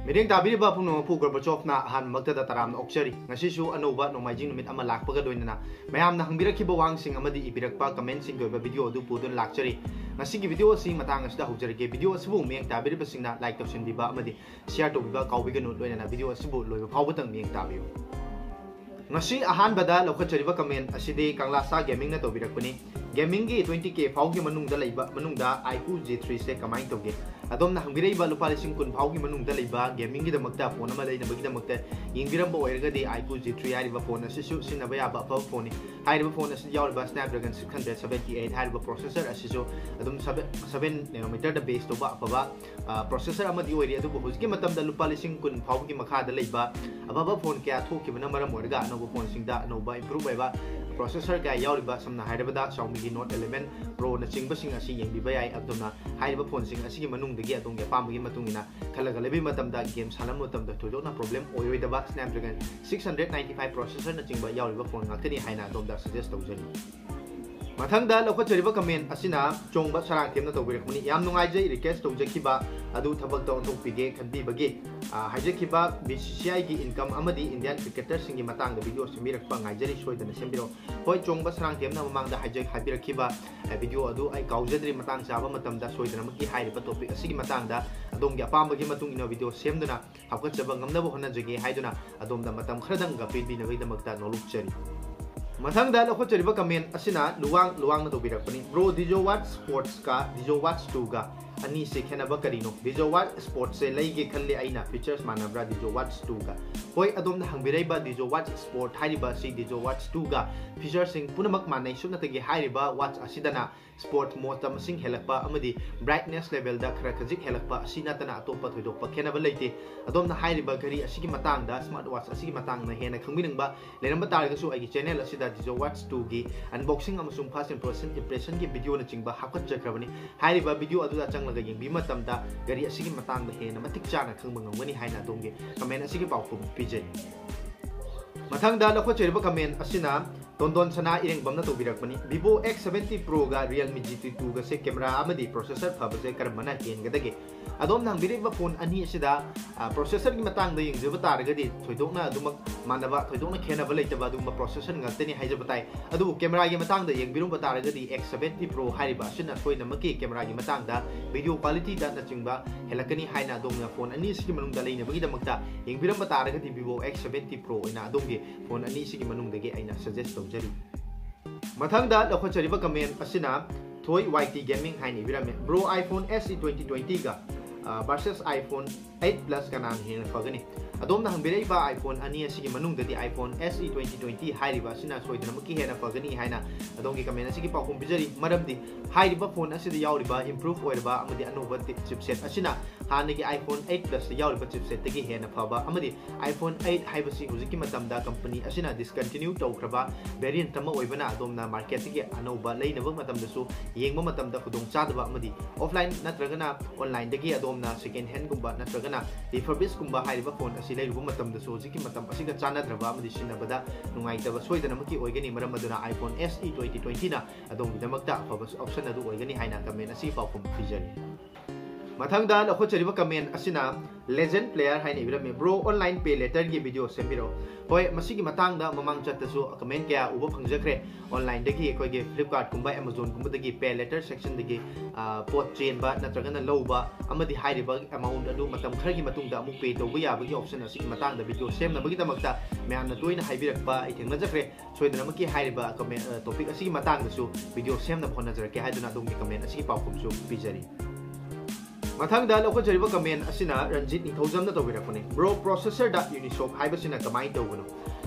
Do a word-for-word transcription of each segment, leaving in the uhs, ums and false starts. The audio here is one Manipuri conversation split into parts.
ꯃꯤꯠꯌꯦꯡ ꯇꯥꯕꯤꯔꯤꯕ ꯄꯨꯝꯅꯃꯛꯄꯨ ꯒꯣꯔꯕꯥꯆꯣꯚꯅ ꯑꯍꯥꯟꯕꯃꯛꯇꯗ ꯇꯔꯥꯝꯅ ꯑꯣꯛꯆꯔꯤ꯫ ꯉꯁꯤꯁꯨ ꯑꯅꯧꯕ ꯅꯣꯡꯃꯥꯏꯖꯤꯡ ꯅꯨꯃꯤꯠ ꯑꯃ ꯂꯥꯛꯄꯒ ꯂꯣꯏꯅꯅ ꯃꯌꯥꯝꯅ ꯍꯪꯕꯤꯔꯛꯈꯤꯕ ꯋꯥꯍꯪꯁꯤꯡ ꯑꯃꯗꯤ ꯏꯕꯤꯔꯛꯄ ꯀꯃꯦꯟꯁꯤꯡꯒꯤ ꯑꯣꯏꯕ ꯚꯤꯗꯤꯑꯣ ꯑꯗꯨ ꯄꯨꯗꯨꯅ ꯂꯥꯛꯆꯔꯤ꯫ ꯉꯁꯤꯒꯤ ꯚꯤꯗꯤꯑꯣ ꯑꯁꯤ ꯃꯇꯥꯡ ꯑꯁꯤꯗ ꯍꯧꯖꯔꯒꯦ꯫ ꯚꯤꯗꯤꯑꯣ ꯑꯁꯤꯕꯨ ꯃꯤꯠꯌꯦꯡ ꯇꯥꯕꯤꯔꯤꯕꯁꯤꯡꯅ ꯂꯥꯏꯛ ꯇꯧꯁꯤꯟꯕꯤꯕ ꯑꯃꯗꯤ ꯁꯤꯌꯥꯔ ꯇꯧꯕꯤꯕ ꯀꯥꯎꯕꯤꯒꯅꯨ꯫ ꯂꯣꯏꯅꯅ ꯚꯤꯗꯤꯑꯣ ꯑꯁꯤꯕꯨ ꯂꯣꯏꯕ ꯐꯥꯎꯕꯗꯪ ꯃꯤꯠꯌꯦꯡ ꯇꯥꯕꯤꯌꯨ꯫ ꯉꯁꯤ ꯑꯍꯥꯟꯕꯗ ꯂꯧꯈꯠꯆꯔꯤꯕ ꯀꯃꯦꯟ ꯑꯁꯤꯗꯤ ꯀꯪꯂꯥꯁꯥ ꯒꯦꯃꯤꯡꯅ ꯇꯧꯕꯤꯔꯛꯄꯅꯤ꯫ ꯒꯦꯃꯤꯡꯒꯤ twenty K ꯐꯥꯎꯒꯤ ꯃꯅꯨꯡꯗ ꯂꯩꯕ, ꯃꯅꯨꯡꯗ iQOO G three ꯁꯦ ꯀꯃꯥꯏꯅ ꯇꯧꯒꯦ? ꯑꯗꯣꯝꯅ ꯍꯪꯕꯤꯔꯛꯏꯕ ꯂꯨꯄꯥ ꯂꯤꯁꯤꯡ ꯀꯨꯟ ꯐꯥꯎꯒꯤ ꯃꯅꯨꯡꯗ ꯂꯩꯕ ꯒꯦꯃꯤꯡꯒꯤꯗꯃꯛꯇ ꯐꯣꯟ ꯑꯃ ꯂꯩꯅꯕꯒꯤꯗꯃꯛꯇ ꯌꯦꯡꯕꯤꯔꯝꯕ ꯑꯣꯏꯔꯒꯗꯤ iQOO G three ꯍꯥꯏꯔꯤꯕ ꯐꯣꯟ ꯑꯁꯤꯁꯨ ꯁꯤꯖꯤꯟꯅꯕ ꯌꯥꯕ ꯑꯐꯕ ꯐꯣꯟꯅꯤ꯫ ꯍꯥꯏꯔꯤꯕ ꯐꯣꯟ ꯑꯁꯤꯗ ꯌꯥꯎꯔꯤꯕ Snapdragon six hundred seventy eight ꯍꯥꯏꯔꯤꯕ ꯄ꯭ꯔꯣꯁꯦꯁꯔ ꯑꯁꯤꯁꯨ ꯑꯗꯨꯝ seven, seven nanometer ꯗ base ꯇꯧꯕ ꯑꯐꯕ ꯄ꯭ꯔꯣꯁꯦꯁꯔ ꯑꯃꯗꯤ ꯑꯣꯏꯔꯤ꯫ ꯑꯗꯨꯕꯨ ꯍꯧꯖꯤꯛꯀꯤ ꯃꯇꯝꯗ ꯂꯨꯄꯥ ꯂꯤꯁꯤꯡ ꯀꯨꯟ ꯐꯥꯎꯕꯒꯤ ꯃꯈꯥꯗ ꯂꯩꯕ ꯑꯐꯕ ꯐꯣꯟ ꯀꯌꯥ ꯊꯣꯛꯈꯤꯕꯅ ꯃꯔꯝ ꯑꯣꯏꯔꯒ ꯑꯅꯧꯕ ꯐꯣꯟꯁꯤꯡꯗ ꯑꯅꯧꯕ improve ꯑꯣꯏꯕ ꯄ꯭ꯔꯣꯁꯦꯁꯔ ꯀꯌꯥ ꯌꯥꯎꯔꯤꯕ, ꯁꯝꯅ ꯍꯥꯏꯔꯕꯗ Xiaomi ꯒꯤ Note eleven Pro ꯅꯆꯤꯡꯕꯁꯤꯡ ꯑꯁꯤ ꯌꯦꯡꯕꯤꯕ ꯌꯥꯏ꯫ ꯑꯗꯣꯝꯅ ꯍꯥꯏꯔꯤꯕ ꯐꯣꯟꯁꯤꯡ ꯑꯁꯤꯒꯤ ꯃꯅꯨꯡꯗꯒꯤ ꯑꯗꯣꯝꯒꯤ ꯑꯄꯥꯝꯕꯒꯤ ꯃꯇꯨꯡ ꯏꯟꯅ ꯈꯜꯂꯒ ꯂꯩꯕꯒꯤ ꯃꯇꯝꯗ, ꯒꯦꯝ ꯁꯥꯟꯅꯕ ꯃꯇꯝꯗ ꯊꯣꯏꯗꯣꯛꯅ ꯄ꯭ꯔꯣꯕ꯭ꯂꯦꯝ ꯑꯣꯏꯔꯣꯏꯗꯕ Snapdragon six hundred ninety five ꯄ꯭ꯔꯣꯁꯦꯁꯔꯅꯆꯤꯡꯕ ꯌꯥꯎꯔꯤꯕ ꯐꯣꯟ ꯉꯥꯛꯇꯅꯤ ꯍꯥꯏꯅ ꯑꯗꯣꯝꯗ ꯁꯖꯦꯁ ꯇꯧꯖꯔꯤ꯫ ꯃꯊꯪꯗ ꯂꯧꯈꯠꯆꯔꯤꯕ ꯀꯃꯦꯟ ꯑꯁꯤꯅ ꯆꯣꯡꯕ ꯁꯔꯥꯡꯊꯦꯝꯅ ꯇꯧꯕꯤꯔꯛꯄꯅꯤ꯫ ꯌꯥꯝ ꯅꯨꯡꯉꯥꯏꯖꯩ, ꯔꯤꯀ꯭ꯋꯦꯁ ꯇꯧꯖꯈꯤꯕ ꯑꯗꯨ ꯊꯕꯛꯇ ꯑꯣꯟꯊꯣꯛꯄꯤꯒꯦ ꯈꯟꯕꯤꯕꯒꯤ꯫ ꯑ, ꯍꯥꯏꯖꯈꯤꯕ B C C I ꯒꯤ income ꯑꯃꯗꯤ Indian cricketer ꯁꯤꯡꯒꯤ ꯃꯇꯥꯡꯗ ꯚꯤꯗꯤꯑꯣ ꯁꯦꯝꯕꯤꯔꯛꯄ ꯉꯥꯏꯖꯔꯤ, ꯁꯣꯏꯗꯅ ꯁꯦꯝꯕꯤꯔꯛꯑꯣ꯫ ꯍꯣꯏ, ꯆꯣꯡꯕ ꯁꯔꯥꯡꯊꯦꯝꯅ ꯃꯃꯥꯡꯗ ꯍꯥꯏꯖ-, ꯍꯥꯏꯕꯤꯔꯛꯈꯤꯕ, ꯑ, ꯚꯤꯗꯤꯑꯣ ꯑꯗꯨ ꯑꯩ ꯀꯥꯎꯖꯗ꯭ꯔꯤ, ꯃꯇꯥꯡ ꯆꯥꯕ ꯃꯇꯝꯗ ꯁꯣꯏꯗꯅꯃꯛꯀꯤ ꯍꯥꯏꯔꯤꯕ ꯇꯣꯄꯤꯛ ꯑꯁꯤꯒꯤ ꯃꯇꯥꯡꯗ ꯑꯗꯣꯝꯒꯤ ꯑꯄꯥꯝꯕꯒꯤ ꯃꯇꯨꯡ ꯏꯟꯅ ꯚꯤꯗꯤꯑꯣ ꯁꯦꯝꯗꯨꯅ ꯍꯥꯞꯀꯠꯆꯕ ꯉꯝꯅꯕ ꯍꯣꯠꯅꯖꯒꯦ ꯍꯥꯏꯗꯨꯅ ꯑꯗꯣꯝꯗ ꯃꯇꯝ ꯈꯔꯗꯪꯒ ꯄꯤꯕꯤꯅꯕꯒꯤꯗꯃꯛꯇ ꯅꯣꯂꯨꯛꯆꯔꯤ꯫ ꯃꯊꯪꯗ ꯂꯧꯈꯠꯆꯔꯤꯕ ꯀꯃꯦꯟ ꯑꯁꯤꯅ ꯂꯨꯋꯥꯡ ꯂꯨꯋꯥꯡꯅ ꯇꯧꯕꯤꯔꯛꯄꯅꯤ꯫ Bro, DigiWatch Sports ꯀ DigiWatch two ꯒ ꯑꯅꯤꯁꯦ ꯈꯦꯠꯅꯕ ꯀꯔꯤꯅꯣ? DigiWatch Sports ꯁꯦ ꯂꯩꯒꯦ ꯈꯜꯂꯤ ꯑꯩꯅ, features ꯃꯥꯟꯅꯕ꯭ꯔꯥ DigiWatch two ꯒ? ꯍꯣꯏ, ꯑꯗꯣꯝꯅ ꯍꯪꯕꯤꯔꯛꯏꯕ DigiWatch Sport ꯍꯥꯏꯔꯤꯕ ꯑꯁꯤ DigiWatch two ꯒ feature ꯁꯤꯡ ꯄꯨꯝꯅꯃꯛ ꯃꯥꯟꯅꯩ꯫ ꯁꯨꯞꯅꯇꯒꯤ ꯍꯥꯏꯔꯤꯕ watch ꯑꯁꯤꯗꯅ sport mode ꯇ ꯃꯁꯤꯡ ꯍꯦꯜꯂꯛꯄ ꯑꯃꯗꯤ brightness level ꯗ ꯈꯔ ꯈꯖꯤꯛ ꯍꯦꯜꯂꯛꯄ ꯑꯁꯤ ꯅꯠꯇꯅ ꯑꯇꯣꯞꯄ ꯊꯣꯏꯗꯣꯛꯄ ꯈꯦꯠꯅꯕ ꯂꯩꯇꯦ꯫ ꯑꯗꯣꯝꯅ ꯍꯥꯏꯔꯤꯕ ꯘꯔꯤ ꯑꯁꯤꯒꯤ ꯃꯇꯥꯡꯗ, smart watch ꯑꯁꯤꯒꯤ ꯃꯇꯥꯡꯗ ꯍꯦꯟꯅ ꯈꯪꯕꯤꯅꯤꯡꯕ ꯂꯩꯔꯝꯕ ꯇꯥꯔꯒꯁꯨ ꯑꯩꯒꯤ channel ꯑꯁꯤꯗ DigiWatch two ꯒꯤ unboxing ꯑꯃꯁꯨꯡ first impression, impression ꯒꯤ ꯚꯤꯗꯤꯑꯣꯅꯆꯤꯡꯕ ꯍꯥꯞꯀꯠꯆꯈ꯭ꯔꯕꯅꯤ꯫ ꯍꯥꯏꯔꯤꯕ ꯚꯤꯗꯤꯑꯣ ꯑꯗꯨꯗ ꯆꯪꯂꯒ ꯌꯦꯡꯕꯤꯕ ꯃꯇꯝꯗ ꯘꯔꯤ ꯑꯁꯤꯒꯤ ꯃꯇꯥꯡꯗ ꯍꯦꯟꯅ ꯃꯇꯤꯛ ꯆꯥꯅ ꯈꯪꯕ ꯉꯝꯒꯅꯤ ꯍꯥꯏꯅ ꯑꯗꯣꯝꯒꯤ ꯀꯃꯦꯟ ꯑꯁꯤꯒꯤ ꯄꯥꯎꯈꯨꯝ ꯄꯤꯖꯔꯤ꯫ ꯃꯊꯪꯗ ꯂꯧꯈꯠꯆꯔꯤꯕ ꯀꯃꯦꯟ ꯑꯁꯤꯅ ꯇꯣꯟꯗꯣꯟ ꯁꯅꯥ ꯏꯔꯦꯡꯕꯝꯅ ꯇꯧꯕꯤꯔꯛꯄꯅꯤ꯫ Vivo X seventy Pro ꯒ Realme G T two ꯒꯁꯦ camera ꯑꯃꯗꯤ processor ꯐꯕꯁꯦ ꯀꯔꯝꯕꯅ ꯍꯦꯟꯒꯗꯒꯦ? ꯑꯗꯣꯝꯅ ꯍꯪꯕꯤꯔꯤꯕ phone ꯑꯅꯤ ꯑꯁꯤꯗ, ꯑ, processor ꯒꯤ ꯃꯇꯥꯡꯗ ꯌꯦꯡꯖꯕ ꯇꯥꯔꯒꯗꯤ ꯊꯣꯏꯗꯣꯛꯅ ꯑꯗꯨꯃꯛ ꯃꯥꯟꯅꯕ, ꯊꯣꯏꯗꯣꯛꯅ ꯈꯦꯠꯅꯕ ꯂꯩꯇꯕ ꯑꯗꯨꯒꯨꯝꯕ processor ꯉꯥꯛꯇꯅꯤ ꯍꯥꯏꯖꯕ ꯇꯥꯏ꯫ ꯑꯗꯨꯕꯨ camera ꯒꯤ ꯃꯇꯥꯡꯗ ꯌꯦꯡꯕꯤꯔꯝꯕ ꯇꯥꯔꯒꯗꯤ X seventy Pro ꯍꯥꯏꯔꯤꯕ ꯑꯁꯤꯅ ꯁꯣꯏꯗꯅꯃꯛꯀꯤ camera ꯒꯤ ꯃꯇꯥꯡꯗ, video quality ꯗ ꯅꯆꯤꯡꯕ ꯍꯦꯜꯂꯛꯀꯅꯤ ꯍꯥꯏꯅ ꯑꯗꯣꯝꯅ phone ꯑꯅꯤ ꯑꯁꯤꯒꯤ ꯃꯅꯨꯡꯗ ꯂꯩꯅꯕꯒꯤꯗꯃꯛꯇ ꯌꯦꯡꯕꯤꯔꯝꯕ ꯇꯥꯔꯒꯗꯤ Vivo X seventy Pro ꯑꯣꯏꯅ ꯑꯗꯣꯝꯒꯤ phone ꯑꯅꯤ ꯑꯁꯤꯒꯤ ꯃꯅꯨꯡꯗꯒꯤ ꯑꯩꯅ suggest ꯇꯧꯖꯔꯤ꯫ ꯃꯊꯪꯗ ꯂꯧꯈꯠꯆꯔꯤꯕ comment ꯑꯁꯤꯅ ꯊꯣꯏ Y T Gaming ꯍꯥꯏꯅ ꯏꯕꯤꯔꯝꯃꯤ꯫ Bro, iPhone S E twenty twenty ꯒ, ꯑ, versus iPhone eight Plus ꯀꯅꯥꯅ ꯍꯦꯟꯅ ꯐꯒꯅꯤ? ꯑꯗꯣꯝꯅ ꯍꯪꯕꯤꯔꯛꯏꯕ iPhone ꯑꯅꯤ ꯑꯁꯤꯒꯤ ꯃꯅꯨꯡꯗꯗꯤ iPhone S E twenty twenty ꯍꯥꯏꯔꯤꯕ ꯑꯁꯤꯅ ꯁꯣꯏꯗꯅꯃꯛꯀꯤ ꯍꯦꯟꯅ ꯐꯒꯅꯤ ꯍꯥꯏꯅ ꯑꯗꯣꯝꯒꯤ comment ꯑꯁꯤꯒꯤ ꯄꯥꯎꯈꯨꯝ ꯄꯤꯖꯔꯤ꯫ ꯃꯔꯝꯗꯤ ꯍꯥꯏꯔꯤꯕ phone ꯑꯁꯤꯗ ꯌꯥꯎꯔꯤꯕ improve ꯑꯣꯏꯔꯕ ꯑꯃꯗꯤ ꯑꯅꯧꯕ ꯇꯤ-, chipset ꯑꯁꯤꯅ ꯍꯥꯟꯅꯒꯤ iPhone eight Plus ꯇ ꯌꯥꯎꯔꯤꯕ chipset ꯇꯒꯤ ꯍꯦꯟꯅ ꯐꯕ ꯑꯃꯗꯤ iPhone eight ꯍꯥꯏꯕꯁꯤ ꯍꯧꯖꯤꯛꯀꯤ ꯃꯇꯝꯗ company ꯑꯁꯤꯅ discontinue ꯇꯧꯈ꯭ꯔꯕ variant ꯑꯃ ꯑꯣꯏꯕꯅ ꯑꯗꯣꯝꯅ market ꯇꯒꯤ ꯑꯅꯧꯕ ꯂꯩꯅꯕ ꯃꯇꯝꯗꯁꯨ ꯌꯦꯡꯕ ꯃꯇꯝꯗ ꯈꯨꯗꯣꯡꯆꯥꯗꯕ ꯑꯃꯗꯤ offline ꯅꯠꯇ꯭ꯔꯒꯅ online ꯗꯒꯤ ꯑꯗꯣꯝꯅ second hand ꯒꯨꯝꯕ ꯅꯠꯇ꯭ꯔꯒꯅ refurbish ꯀꯨꯝꯕ ꯍꯥꯏꯔꯤꯕ phone ꯑꯁꯤ ꯂꯩꯔꯨꯕ ꯃꯇꯝꯗꯁꯨ ꯍꯧꯖꯤꯛꯀꯤ ꯃꯇꯝ ꯑꯁꯤꯒ ꯆꯥꯟꯅꯗ꯭ꯔꯕ ꯑꯃꯗꯤ ꯁꯤꯖꯤꯟꯅꯕꯗ ꯅꯨꯡꯉꯥꯏꯇꯕ ꯁꯣꯏꯗꯅꯃꯛꯀꯤ ꯑꯣꯏꯒꯅꯤ꯫ ꯃꯔꯝ ꯑꯗꯨꯅ iPhone S E twenty twenty ꯅ ꯑꯗꯣꯝꯒꯤꯗꯃꯛꯇ ꯑꯐꯕ option ꯑꯗꯨ ꯑꯣꯏꯒꯅꯤ ꯍꯥꯏꯅ comment ꯑꯁꯤꯒꯤ ꯄꯥꯎꯈꯨꯝ ꯄꯤꯖꯔꯤ꯫ ꯃꯊꯪꯗ ꯂꯧꯈꯠꯆꯔꯤꯕ comment ꯑꯁꯤꯅ Legend Player ꯍꯥꯏꯅ ꯏꯕꯤꯔꯝꯃꯤ꯫ Bro, online pay later ꯒꯤ video ꯁꯦꯝꯕꯤꯔꯛꯑꯣ꯫ ꯍꯣꯏ, ꯃꯁꯤꯒꯤ ꯃꯇꯥꯡꯗ ꯃꯃꯥꯡ ꯆꯠꯇꯁꯨ comment ꯀꯌꯥ ꯎꯕ ꯐꯪꯖꯈ꯭ꯔꯦ꯫ Online ꯗꯒꯤ ꯑꯩꯈꯣꯏꯒꯤ Flipkart ꯀꯨꯝꯕ, Amazon ꯒꯨꯝꯕꯗꯒꯤ pay later section ꯗꯒꯤ, ꯑ, ꯄꯣꯠ ꯆꯦꯟꯕ ꯅꯠꯇ꯭ꯔꯒꯅ ꯂꯧꯕ ꯑꯃꯗꯤ ꯍꯥꯏꯔꯤꯕ amount ꯑꯗꯨ ꯃꯇꯝ ꯈꯔꯒꯤ ꯃꯇꯨꯡꯗ ꯑꯃꯨꯛ pay ꯇꯧꯕ ꯌꯥꯕꯒꯤ option ꯑꯁꯤꯒꯤ ꯃꯇꯥꯡꯗ video ꯁꯦꯝꯅꯕꯒꯤꯗꯃꯛꯇ ꯃꯌꯥꯝꯅ ꯇꯣꯏꯅ ꯍꯥꯏꯕꯤꯔꯛꯄ ꯑꯩ ꯊꯦꯡꯅꯖꯈ꯭ꯔꯦ꯫ ꯁꯣꯏꯗꯅꯃꯛꯀꯤ ꯍꯥꯏꯔꯤꯕ comment, ꯑ, topic ꯑꯁꯤꯒꯤ ꯃꯇꯥꯡꯗꯁꯨ video ꯁꯦꯝꯅꯕ ꯍꯣꯠꯅꯖꯔꯛꯀꯦ ꯍꯥꯏꯗꯨꯅ ꯑꯗꯣꯝꯒꯤ comment ꯑꯁꯤꯒꯤ ꯄꯥꯎꯈꯨꯝꯁꯨ ꯄꯤꯖꯔꯤ꯫ ꯃꯊꯪꯗ ꯂꯧꯈꯠꯆꯔꯤꯕ comment ꯑꯁꯤꯅ ꯔꯟꯖꯤꯠ ꯅꯤꯡꯊꯧꯖꯝꯅ ꯇꯧꯕꯤꯔꯛꯄꯅꯤ꯫ Bro, processor ꯗ Unisoc ꯍꯥꯏꯕꯁꯤꯅ ꯀꯃꯥꯏꯅ ꯇꯧꯕꯅꯣ?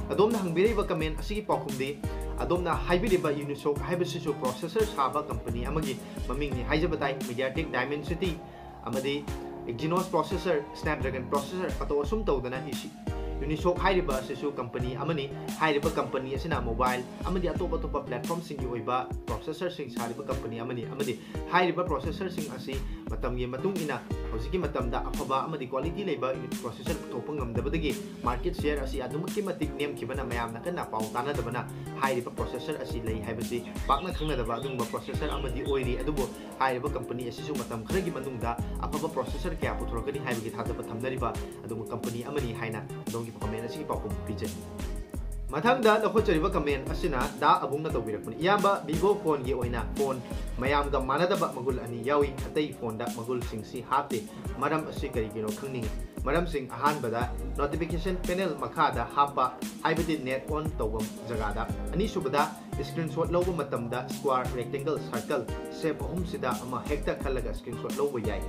ꯑꯗꯣꯝꯅ ꯍꯪꯕꯤꯔꯛꯏꯕ comment ꯑꯁꯤꯒꯤ ꯄꯥꯎꯈꯨꯝꯗꯤ, ꯑꯗꯣꯝꯅ ꯍꯥꯏꯕꯤꯔꯤꯕ Unisoc ꯍꯥꯏꯕꯁꯤꯁꯨ processor ꯁꯥꯕ company ꯑꯃꯒꯤ ꯃꯃꯤꯡꯅꯤ ꯍꯥꯏꯖꯕ ꯇꯥꯏ꯫ MediaTek Dimensity ꯑꯃꯗꯤ Exynos processor, Snapdragon processor ꯐꯠꯇꯣꯛ ꯑꯁꯨꯝ ꯇꯧꯗꯅ ꯏꯁꯤ-, Unisoc ꯍꯥꯏꯔꯤꯕ ꯑꯁꯤꯁꯨ ꯀꯝꯄꯅꯤ ꯑꯃꯅꯤ꯫ ꯍꯥꯏꯔꯤꯕ ꯀꯝꯄꯅꯤ ꯑꯁꯤꯅ ꯃꯣꯕꯥꯏꯜ ꯑꯃꯗꯤ ꯑꯇꯣꯞ ꯑꯇꯣꯞꯄ ꯄ꯭ꯂꯦꯠꯐꯣꯔꯝꯁꯤꯡꯒꯤ ꯑꯣꯏꯕ ꯄ꯭ꯔꯣꯁꯦꯁꯔꯁꯤꯡ ꯁꯥꯔꯤꯕ ꯀꯝꯄꯅꯤ ꯑꯃꯅꯤ, ꯑꯃꯗꯤ ꯍꯥꯏꯔꯤꯕ ꯄ꯭ꯔꯣꯁꯦꯁꯔꯁꯤꯡ ꯑꯁꯤ ꯃꯇꯝꯒꯤ ꯃꯇꯨꯡ ꯏꯟꯅ ꯍꯧꯖꯤꯛꯀꯤ ꯃꯇꯝꯗ ꯑꯐꯕ ꯑꯃꯗꯤ ꯀ꯭ꯋꯥꯂꯤꯇꯤ ꯂꯩꯕ ꯄ꯭ꯔꯣꯁꯦꯁꯔ ꯄꯨꯊꯣꯛꯄ ꯉꯝꯗꯕꯗꯒꯤ ꯃꯥꯔꯀꯦꯠ ꯁꯤꯌꯔ ꯑꯁꯤ ꯑꯗꯨꯃꯛꯀꯤ ꯃꯇꯤꯛ ꯅꯦꯝꯈꯤꯕꯅ ꯃꯌꯥꯝꯅ ꯀꯟꯅ ꯄꯥꯎ ꯇꯥꯅꯗꯕꯅ ꯍꯥꯏꯔꯤꯕ ꯄ꯭ꯔꯣꯁꯦꯁꯔ ꯑꯁꯤ ꯂꯩ ꯍꯥꯏꯕꯁꯤ ꯄꯥꯛꯅ ꯈꯪꯅꯗꯕ ꯑꯗꯨꯒꯨꯝꯕ ꯄ꯭ꯔꯣꯁꯦꯁꯔ ꯑꯃꯗꯤ ꯑꯣꯏꯔꯤ꯫ ꯑꯗꯨꯕꯨ ꯍꯥꯏꯔꯤꯕ ꯀꯝꯄꯅꯤ ꯑꯁꯤꯁꯨ ꯃꯇꯝ ꯈꯔꯒꯤ ꯃꯅꯨꯡꯗ ꯑꯐꯕ ꯄ꯭ꯔꯣꯁꯦꯁꯔ ꯀꯌꯥ ꯄꯨꯊꯣꯔꯛꯀꯅꯤ ꯍꯥꯏꯕꯒꯤ ꯊꯥꯖꯕ ꯊꯝꯅꯔꯤꯕ ꯑꯗꯨꯒꯨꯝꯕ ꯀꯝꯄꯅꯤ ꯑꯃꯅꯤ ꯍꯥꯏꯅ ꯑꯗꯣꯝꯒꯤ ꯀꯃꯦꯟ ꯑꯁꯤꯒꯤ ꯄꯥꯎꯈꯨꯝ ꯄꯤꯖꯔꯤ꯫ ꯃꯊꯪꯗ ꯂꯧꯈꯠꯆꯔꯤꯕ ꯀꯃꯦꯟ ꯑꯁꯤꯅ ꯗꯥ ꯑꯕꯨꯡꯅ ꯇꯧꯕꯤꯔꯛꯄꯅꯤ꯫ ꯏꯌꯥꯝꯕ, Vivo ꯐꯣꯟꯒꯤ ꯑꯣꯏꯅ ꯐꯣꯟ ꯃꯌꯥꯝꯒ ꯃꯥꯟꯅꯗꯕ ꯃꯒꯨꯟ ꯑꯅꯤ ꯌꯥꯎꯏ, ꯑꯇꯩ ꯐꯣꯟꯗ ꯃꯒꯨꯟꯁꯤꯡꯁꯤ ꯍꯥꯞꯇꯦ꯫ ꯃꯔꯝ ꯑꯁꯤ ꯀꯔꯤꯒꯤꯅꯣ ꯈꯪꯅꯤꯡꯏ꯫ ꯃꯔꯝꯁꯤꯡ: ꯑꯍꯥꯟꯕꯗ, notification panel ꯃꯈꯥꯗ ꯍꯥꯞꯄ, ꯍꯥꯏꯕꯗꯤ net on ꯇꯧꯕ ꯖꯒꯥꯗ꯫ ꯑꯅꯤꯁꯨꯕꯗ, screenshot ꯂꯧꯕ ꯃꯇꯝꯗ square, rectangle, circle shape ꯑꯍꯨꯝꯁꯤꯗ ꯑꯃ ꯍꯦꯛꯇ ꯈꯜꯂꯒ screenshot ꯂꯧꯕ ꯌꯥꯏ꯫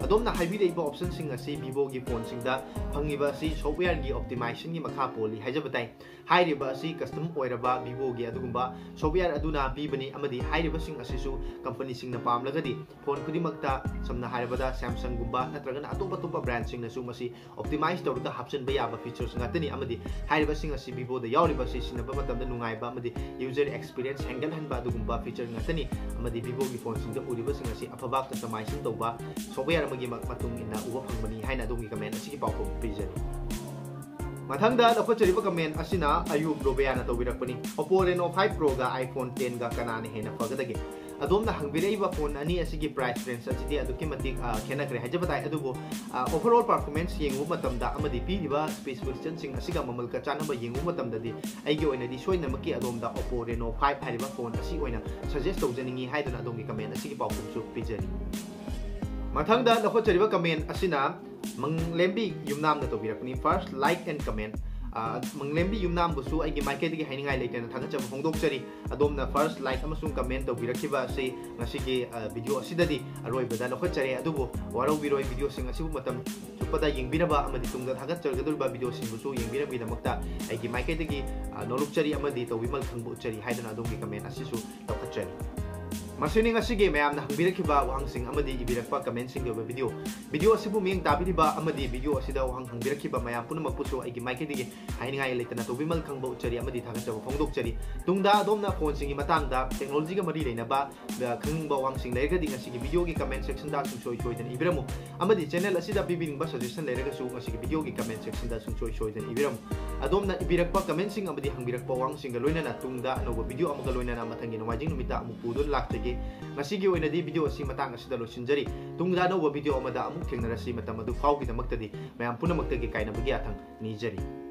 ꯑꯗꯣꯝꯅ ꯍꯥꯏꯕꯤꯔꯛꯏꯕ ꯑꯣꯞꯁꯟꯁꯤꯡ ꯑꯁꯤ Vivoꯒꯤ ꯐꯣꯟꯁꯤꯡꯗ ꯐꯪꯉꯤꯕ ꯑꯁꯤ softwareꯒꯤ optimizationꯒꯤ ꯃꯈꯥ ꯄꯣꯜꯂꯤ ꯍꯥꯏꯖꯕ ꯇꯥꯏ꯫ ꯍꯥꯏꯔꯤꯕ ꯑꯁꯤ custom ꯑꯣꯏꯔꯕ Vivoꯒꯤ ꯑꯗꯨꯒꯨꯝꯕ software ꯑꯗꯨꯅ ꯄꯤꯕꯅꯤ, ꯑꯃꯗꯤ ꯍꯥꯏꯔꯤꯕꯁꯤꯡ ꯑꯁꯤꯁꯨ ꯀꯝꯄꯅꯤꯁꯤꯡꯅ ꯄꯥꯝꯂꯒꯗꯤ ꯐꯣꯟ ꯈꯨꯗꯤꯡꯃꯛꯇ, ꯁꯝꯅ ꯍꯥꯏꯔꯕꯗ Samsungꯒꯨꯝꯕ ꯅꯠꯇ꯭ꯔꯒꯅ ꯑꯇꯣꯞ ꯑꯇꯣꯞꯄ brandꯁꯤꯡꯅꯁꯨ ꯃꯁꯤ optimize ꯇꯧꯔꯒ ꯍꯥꯞꯆꯤꯟꯕ ꯌꯥꯕ features ꯉꯥꯛꯇꯅꯤ, ꯑꯃꯗꯤ ꯍꯥꯏꯔꯤꯕꯁꯤꯡ ꯑꯁꯤ Vivoꯗ ꯌꯥꯎꯔꯤꯕ ꯑꯁꯤ ꯁꯤꯖꯤꯟꯅꯕ ꯃꯇꯝꯗ ꯅꯨꯡꯉꯥꯏꯕ ꯑꯃꯗꯤ user experience ꯍꯦꯟꯒꯠꯍꯟꯕ ꯑꯗꯨꯒꯨꯝꯕ feature ꯉꯥꯛꯇꯅꯤ, ꯑꯃꯗꯤ Vivoꯒꯤ ꯐꯣꯟꯁꯤꯡꯗ ꯎꯔꯤꯕꯁꯤꯡ ꯑꯁꯤ ꯑꯐꯕ customizing ꯇꯧꯕ software ꯑꯃꯒꯤ ꯃ-, ꯃꯇꯨꯡ ꯏꯟꯅ ꯎꯕ ꯐꯪꯕꯅꯤ ꯍꯥꯏꯅ ꯑꯗꯣꯝꯒꯤ ꯀꯃꯦꯟ ꯑꯁꯤꯒꯤ ꯄꯥꯎꯈꯨꯝ ꯄꯤꯖꯔꯤ꯫ ꯃꯊꯪꯗ ꯂꯧꯈꯠꯆꯔꯤꯕ ꯀꯃꯦꯟ ꯑꯁꯤꯅ ꯑꯌꯨꯕ ꯔꯣꯕꯦꯌꯥꯅ ꯇꯧꯕꯤꯔꯛꯄꯅꯤ꯫ Oppo Reno five Proꯒ iPhone tenꯒ ꯀꯅꯥꯅ ꯍꯦꯟꯅ ꯐꯒꯗꯒꯦ? ꯑꯗꯣꯝꯅ ꯍꯪꯕꯤꯔꯛꯏꯕ ꯐꯣꯟ ꯑꯅꯤ ꯑꯁꯤꯒꯤ price range ꯑꯁꯤꯗꯤ ꯑꯗꯨꯛꯀꯤ ꯃꯇꯤꯛ, ꯑ, ꯈꯦꯠꯅꯈ꯭ꯔꯦ ꯍꯥꯏꯖꯕ ꯇꯥꯏ꯫ ꯑꯗꯨꯕꯨ, ꯑ, overall performance ꯌꯦꯡꯉꯨꯕ ꯃꯇꯝꯗ ꯑꯃꯗꯤ ꯄꯤꯔꯤꯕ specificationꯁꯤꯡ ꯑꯁꯤꯒ ꯃꯃꯜꯒ ꯆꯥꯟꯅꯕ ꯌꯦꯡꯉꯨꯕ ꯃꯇꯝꯗꯗꯤ ꯑꯩꯒꯤ ꯑꯣꯏꯅꯗꯤ ꯁꯣꯏꯗꯅꯃꯛꯀꯤ ꯑꯗꯣꯝꯗ Oppo Reno five ꯍꯥꯏꯔꯤꯕ ꯐꯣꯟ ꯑꯁꯤ ꯑꯣꯏꯅ suggest ꯇꯧꯖꯅꯤꯡꯏ ꯍꯥꯏꯗꯨꯅ ꯑꯗꯣꯝꯒꯤ ꯀꯃꯦꯟ ꯑꯁꯤꯒꯤ ꯄꯥꯎꯈꯨꯝꯁꯨ ꯄꯤꯖꯔꯤ꯫ ꯃꯊꯪꯗ ꯂꯧꯈꯠꯆꯔꯤꯕ ꯀꯃꯦꯟ ꯑꯁꯤꯅ ꯃꯪꯂꯦꯝꯕꯤ ꯌꯨꯝꯅꯥꯝꯅ ꯇꯧꯕꯤꯔꯛꯄꯅꯤ꯫ First, like and comment꯫ ꯑ, ꯃꯪꯂꯦꯝꯕꯤ ꯌꯨꯝꯅꯥꯝꯕꯨꯁꯨ ꯑꯩꯒꯤ ꯃꯥꯏꯀꯩꯗꯒꯤ ꯍꯥꯏꯅꯤꯡꯉꯥꯏ ꯂꯩꯇꯅ ꯊꯥꯒꯠꯆꯕ ꯐꯣꯡꯗꯣꯛꯆꯔꯤ꯫ ꯑꯗꯣꯝꯅ first like ꯑꯃꯁꯨꯡ comment ꯇꯧꯕꯤꯔꯛꯈꯤꯕ ꯑꯁꯤ ꯉꯁꯤꯒꯤ, ꯑ, video ꯑꯁꯤꯗꯗꯤ ꯑꯔꯣꯏꯕꯗ ꯂꯧꯈꯠꯆꯔꯦ꯫ ꯑꯗꯨꯕꯨ ꯋꯥꯔꯧꯕꯤꯔꯣꯏ, videoꯁꯤꯡ ꯑꯁꯤꯕꯨ ꯃꯇꯝ ꯆꯨꯞꯄꯗ ꯌꯦꯡꯕꯤꯔꯕ ꯑꯃꯗꯤ ꯇꯨꯡꯗ ꯊꯥꯒꯠꯆꯔꯒꯗꯧꯔꯤꯕ videoꯁꯤꯡꯕꯨꯁꯨ ꯌꯦꯡꯕꯤꯔꯝꯕꯒꯤꯗꯃꯛꯇ ꯑꯩꯒꯤ ꯃꯥꯏꯀꯩꯗꯒꯤ, ꯑ, ꯅꯣꯂꯨꯛꯆꯔꯤ ꯑꯃꯗꯤ ꯇꯧꯕꯤꯃꯜ ꯈꯪꯕ ꯎꯠꯆꯔꯤ ꯍꯥꯏꯗꯨꯅ ꯑꯗꯣꯝꯒꯤ comment ꯑꯁꯤꯁꯨ ꯂꯧꯈꯠꯆꯔꯤ꯫ ꯃꯁꯤꯅꯤ ꯉꯁꯤꯒꯤ ꯃꯌꯥꯝꯅ ꯍꯪꯕꯤꯔꯛꯈꯤꯕ ꯋꯥꯍꯪꯁꯤꯡ ꯑꯃꯗꯤ ꯏꯕꯤꯔꯛꯄ comment ꯁꯤꯡꯒꯤ ꯑꯣꯏꯕ video꯫ Video ꯑꯁꯤꯕꯨ ꯃꯤꯠꯌꯦꯡ ꯇꯥꯕꯤꯔꯤꯕ ꯑꯃꯗꯤ video ꯑꯁꯤꯗ ꯋꯥꯍꯪ ꯍꯪꯕꯤꯔꯛꯈꯤꯕ ꯃꯌꯥꯝ ꯄꯨꯝꯅꯃꯛꯄꯨꯁꯨ ꯑꯩꯒꯤ ꯃꯥꯏꯀꯩꯗꯒꯤ ꯍꯥꯏꯅꯤꯡꯉꯥꯏ ꯂꯩꯇꯅ ꯇꯧꯕꯤꯃꯜ ꯈꯪꯕ ꯎꯠꯆꯔꯤ ꯑꯃꯗꯤ ꯊꯥꯒꯠꯆꯕ ꯐꯣꯡꯗꯣꯛꯆꯔꯤ꯫ ꯇꯨꯡꯗ ꯑꯗꯣꯝꯅ phone ꯁꯤꯡꯒꯤ ꯃꯇꯥꯡꯗ, technology ꯒ ꯃꯔꯤ ꯂꯩꯅꯕ, ꯑ, ꯈꯪꯅꯤꯡꯕ ꯋꯥꯍꯪꯁꯤꯡ ꯂꯩꯔꯒꯗꯤ ꯉꯁꯤꯒꯤ video ꯒꯤ comment section ꯗ ꯁꯨꯡꯁꯣꯏ ꯁꯣꯏꯗꯅ ꯏꯕꯤꯔꯝꯃꯨ꯫ ꯑꯃꯗꯤ channel ꯑꯁꯤꯗ ꯄꯤꯕꯤꯅꯤꯡꯕ suggestion ꯂꯩꯔꯒꯁꯨ ꯉꯁꯤꯒꯤ video ꯒꯤ comment section ꯗ ꯁꯨꯡꯁꯣꯏ ꯁꯣꯏꯗꯅ ꯏꯕꯤꯔꯝꯃꯨ꯫ ꯑꯗꯣꯝꯅ ꯏꯕꯤꯔꯛꯄ comment ꯁꯤꯡ ꯑꯃꯗꯤ ꯍꯪꯕꯤꯔꯛꯄ ꯋꯥꯍꯪꯁꯤꯡꯒ ꯂꯣꯏꯅꯅ ꯇꯨꯡꯗ ꯑꯅꯧꯕ video ꯑꯃꯒ ꯂꯣꯏꯅꯅ ꯃꯊꯪꯒꯤ ꯅꯣꯡꯃꯥꯏꯖꯤꯡ ꯅꯨꯃꯤꯠꯇ ꯑꯃꯨꯛ ꯄꯨꯗꯨꯅ ꯂꯥꯛꯆꯒꯦ꯫ ꯉꯁꯤꯒꯤ ꯑꯣꯏꯅꯗꯤ video ꯑꯁꯤ ꯃꯇꯥꯡ ꯑꯁꯤꯗ ꯂꯣꯏꯁꯤꯟꯖꯔꯤ꯫ ꯇꯨꯡꯗ ꯑꯅꯧꯕ video ꯑꯃꯗ ꯑꯃꯨꯛ ꯊꯦꯡꯅꯔꯁꯤ꯫ ꯃꯇꯝ ꯑꯗꯨ ꯐꯥꯎꯒꯤꯗꯃꯛꯇꯗꯤ ꯃꯌꯥꯝ ꯄꯨꯝꯅꯃꯛꯇꯒꯤ ꯀꯥꯏꯅꯕꯒꯤ ꯌꯥꯊꯪ ꯅꯤꯖꯔꯤ꯫